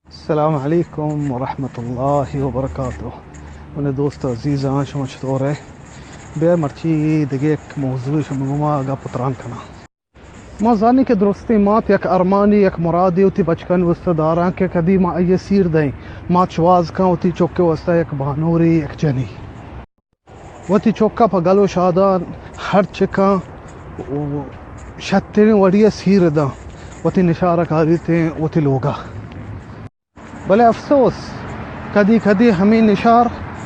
السلام علیکم ورحمۃ اللہ وبرکاتہ۔ منی دوست عزیزاں، شما چطور ئے؟ بیا مرچی دگہ یک موضوع شما گوما گپ و تران کناں۔ ما زانیں کہ درستیں مات یک ارمانی، یک مرادی وتی بچکانی واسطہ داراں کہ کدی ما آئی ءَ سیر دئیں، مات شواز کن وتی چک ءِ واسطہ یک بانورے، یک جنے۔ وتی چک ءَ پہ گل و شادان ہرچ کن و شتریں وڑی ءَ سیر داں، وتی نشار ءَ کاریتیں وتی لوگ ءَ۔ بلے افسوس، کدی کدی ہمے نشار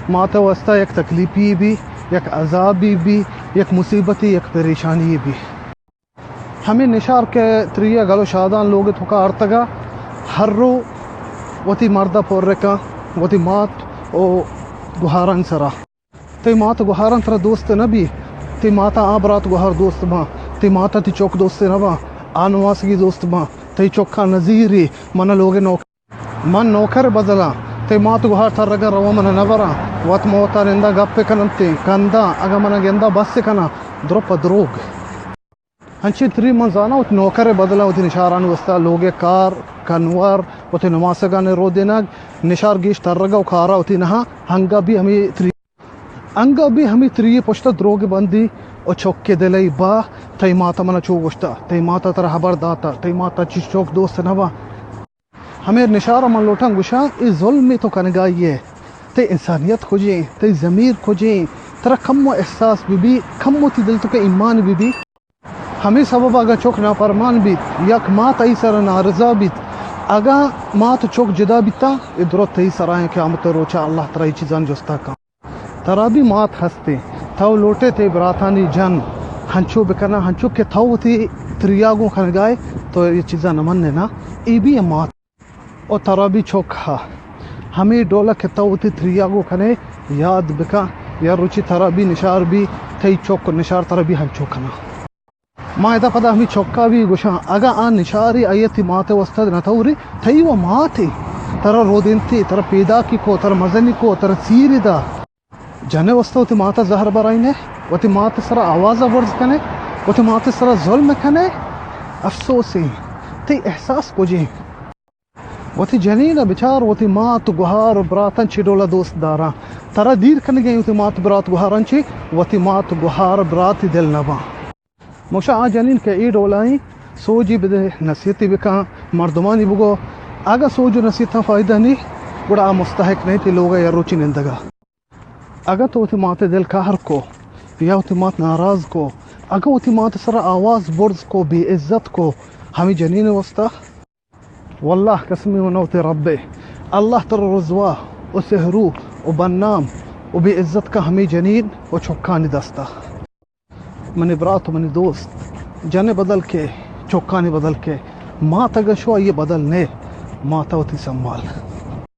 مات ءِ واسطہ یک تکلیپی بی، یک عذابی بی، یک مصیبتی، یک پریشانی بی۔ ہمے نشار کہ تری ءَ گل و شادان لوگ ءِ توکا آرتگ ءَ، ہر رو وتی مرد ءَ پر کن، وتی مات و گہارانی سرا۔ تئی مات گہاران ترا دوست نہ بی، تئی مات ءَ آ برات گہار دوست باں، تئی مات ءَ تئی چک دوست نہ باں، آ نماسگی دوست باں، تئی چکاں نزیری، من لوگ ءِ نوک من نوکر بدلاں، تئی مات گہار ترگاں رواں من نہ براں، وت ما وتا ننداں گپ کننت، کنداں، اگاں من گنداں بس کناں، درو پہ دروگ۔ انچیں تری من زاناں وتی نوکر بدلاں، وتی نشارانی واسطہ لوگ ءِ کار، کنور، وتی نماسگانی رودینگ، نشار گیش ترگ ءَ و کار ءَ وتی نہاں، انگہ بی ہمے تری۔ انگہ بی ہمے تری پشت ءَ دروگ بندی و چک ءِ دل ءَ با، تئی مات ءَ من ءَ چو گوشتا، تئی مات ءَ ترا ہبر داتا، تئی مات ءَ چی چک دوست نہ باں۔ ہمے نشار ءَ من لوٹاں گوشاں، اے ظلم ءَ تو کنگائی ئے، تئی انسانیت کجیں، تئی ضمیر کجیں، ترا کمو احساس بہ بی، کمو تئی دل توکا ایمان بہ بی۔ ہمے سبب ءَ اگاں چک نافرمان بیت، یک مات آئی سر ءَ نارضا بیت، اگاں مات چک جدا بیتاں، اے درو تئی سرا ایں، قیامت ءِ روچا اللہ ترا اے چیزانی جستا کن۔ ترا بی مات ہستیں، تو لوٹے تئی براتانی جن ہنچو بکناں، ہنچو کہ تو وتی تریا گوں کنگائے، تو اے چیزاں نہ منّے نا، اے بی مات۔ او ترا بی چک ہا، ہمے ڈولا کہ تو وتی تریا گوں کنے، یاد بکن، یا روچی ترا بی نشار بی، تئی چک نشار ترا بی ہنچو کناں۔ ما ادا پدا ہمے چکا بی گوشاں، اگاں آ نشاری آئی ءَ تئی مات ءِ واسطہ نہ توری، تئی و ماتے، ترا رودینتی، ترا پیداکی کو، ترا مزنی کو، ترا سیری دا۔ جن ءِ واسطہ وتی مات ءَ زہر برائی نے، وتی مات ءِ سرا آواز ءَ برز کنے، وتی مات ءِ سرا ظلم کنے، افسوسیں، تئی احساس کجیں؟ وتی جنین ءَ بچار، وتی مات، گہار و براتاں چی ڈول ءَ دوست داراں۔ ترا دیر کنگیں وتی مات، برات، گہاراں چی، وتی مات، گہار، برات ءِ دل نہ باں۔ موشا آ جنین کہ اے ڈولائیں سوجی بدے، نصیحتی بکن، مردمانی بگو۔ اگاں سوج و نصیحتاں فائدہ نی، گڑا آ مستحق نہیں تئی لوگ ءَ یا روچی نندگ ءَ۔ اگاں تو وتی مات ءِ دل قہر کو یا وتی مات ناراض کو، اگاں وتی مات ءِ سرا آواز برز کو، بے عزت کو، ہمے جنین ءِ واسطہ، واللہ قسمی من وتی رب ءَ، اللہ ترا رسوا و سحرو و بدنام و بے عزت کا ہمے جنین و چکانی دستا۔ منی برات و منی دوست، جن ءِ بدل کے، چکانی بدل کے، مات اگاں شو آئی ءِ بدل نے، مات ءَ وتی سنبھال۔